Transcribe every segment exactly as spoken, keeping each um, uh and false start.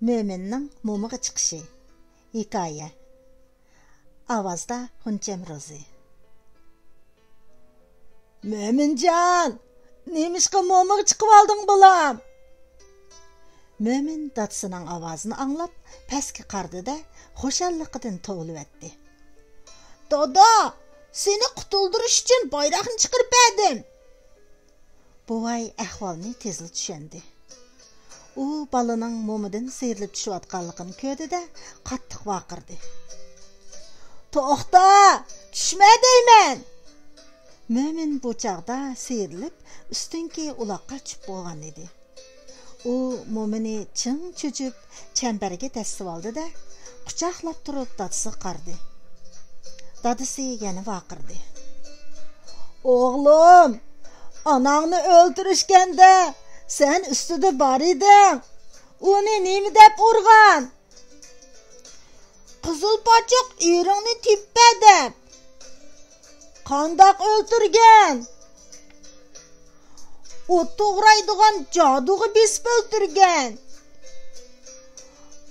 مۆمىننىڭ مومىغا چىقىشى. ھېكايە. ئاۋازدا غۇنچەم روزى. مۆمىنجان، نېمىشقا مومىغا چىقىۋالدىڭ، بالام؟ مۆمىن دادىسىنىڭ ئاۋازىنى ئاڭلاپ، پەسكە قارىدى-دە، خۇشاللىقىدىن توۋلىۋەتتى. دادا، سېنى قۇتۇلدۇرۇش ئۈچۈن بايراقنى چىقىرىپ بەردىم. بوۋاي ئەھۋالنى تېزلا چۈشەندى. ئۇ بالىنىڭ مومىدىن سىيرىلىپ چۈشۈۋاتقانلىقىنى كۆردى-دە، قاتتىق ۋارقىرىدى. توختا! چۈشمە دەيمەن! مۆمىن بۇ چاغدا سىيرىلىپ، ئۈستۈنكى ئۇلاققا چۈشۈپ بولغان ئىدى. ئۇ مومىنى چىڭ چۆچۈپ، چەمبەرگە دەسسىۋالدى-دە، قۇچاقلاپ تۇرۇپ دادىسىغا قارىدى. دادىسى يەنە ۋارقىرىدى. ئوغلۇم، ئاناڭنى ئۆلتۈرۈشكەندە سەن ئۈستىدە بار ئىدىڭ. ئۇنى نېمە دەپ ئۇرغان؟ قىزىل پاچاق ئېرىڭنى تېپىپ بەر دەپ. قانداق ئۆلتۈرگەن؟ ئوت توغرايدىغان جادۇغا بېسىپ ئۆلتۈرگەن.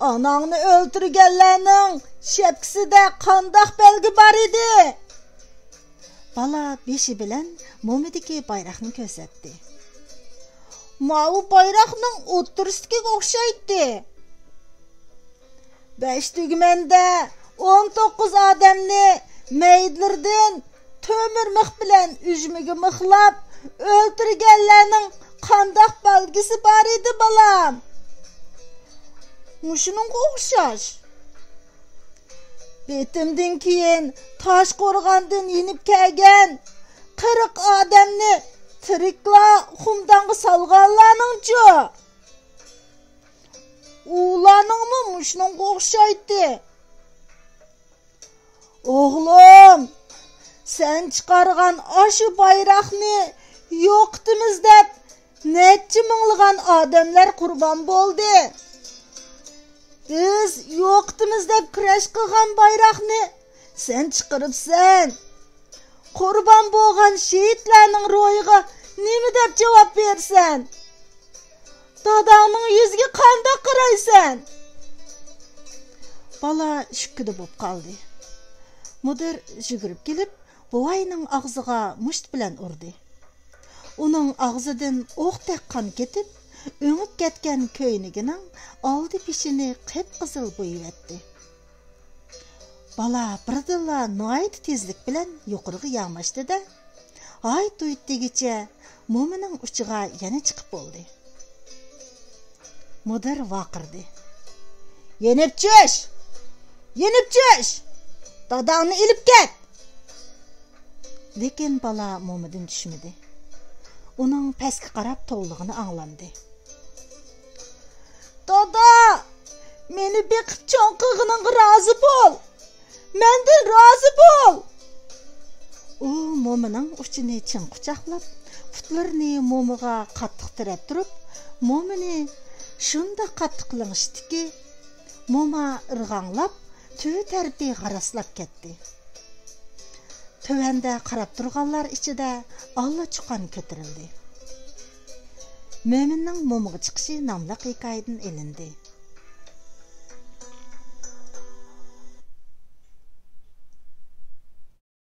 ئاناڭنى ئۆلتۈرگەنلەرنىڭ شەپكىسىدە قانداق بەلگە بار ئىدى؟ بالا بېشى بىلەن مومىدىكى بايراقنى كۆرسەتتى. ماۋۇ بايراقنىڭ ئوتتۇرىسىدىكىگە ئوخشايتتى. بەش تۈگمەندە ئون توققۇز ئادەمنى مەيدىلىرىدىن تۆمۈر مىخ بىلەن ئۈجمىگە مىخلاپ ئۆلتۈرگەنلەرنىڭ قانداق بەلگىسى بار ئىدى، بالام؟ مۇشۇنىڭغا ئوخشاش. بېتىمدىن كېيىن تاشقورغاندىن يېنىپ كەلگەن قىرىق ئادەمنى تىرىكلا خۇمدانغا سالغانلارنىڭچۇ؟ ئۇلارنىڭمۇ مۇشۇنىڭغا ئوخشايتتى. ئوغلۇم، سەن چىقارغان ئاشۇ بايراقنى يوقىتىمىز دەپ نەچچە مىڭلىغان ئادەملەر قۇربان بولدى. بىز يوقىتىمىز دەپ كۈرەش قىلغان بايراقنى سەن چىقىرىپسەن. قۇربان بولغان شېھىتلەرنىڭ روھىغا نېمە دەپ جاۋاب بېرىسەن؟ داداڭنىڭ يۈزىگە قانداق قارايسەن؟ بالا شۈككىدە بولۇپ قالدى. مۇدىر يۈگۈرۈپ كېلىپ، بوۋاينىڭ ئاغزىغا مۇشت بىلەن ئۇردى. ئۇنىڭ ئاغزىدىن ئوقتەك قان كېتىپ، ئۆڭۈپ كەتكەن كۆينىكىنىڭ ئالدى پېشىنى قىپقىزىل بويىۋەتتى. بالا بىردىنلا ناھايىتى تېزلىك بىلەن يۇقىرىغا ياماشتى-دە، ھايت-ھۇيت دېگۈچە مومىنىڭ ئۇچىغا يەنە چىقىپ بولدى. مۇدىر ۋارقىرىدى. يېنىپ چۈش! يېنىپ چۈش! داداڭنى ئېلىپ كەت! لېكىن بالا مومىدىن چۈشمىدى. ئۇنىڭ پەسكە قاراپ توۋلىغىنى ئاڭلاندى. دادا! مېنى بېقىپ چوڭ قىلغىنىڭغا رازى بول! مەندىن رازى بول! ئۇ مومىنىڭ ئۇچىنى چىڭ قۇچاقلاپ، پۇتلىرىنى مومىغا قاتتىق تىرەپ تۇرۇپ، مومىنى شۇنداق قاتتىق لىڭشىتتىكى، موما ئىرغاڭلاپ، تۈۋە تەرىپى غاراسلاپ كەتتى. تۆۋەندە قاراپ تۇرغانلار ئىچىدە ئاللىچۇقان كۆتۈرۈلدى. مۆمىننىڭ مومىغا چىقىشى ناملىق ھېكايىدىن ئېلىندى.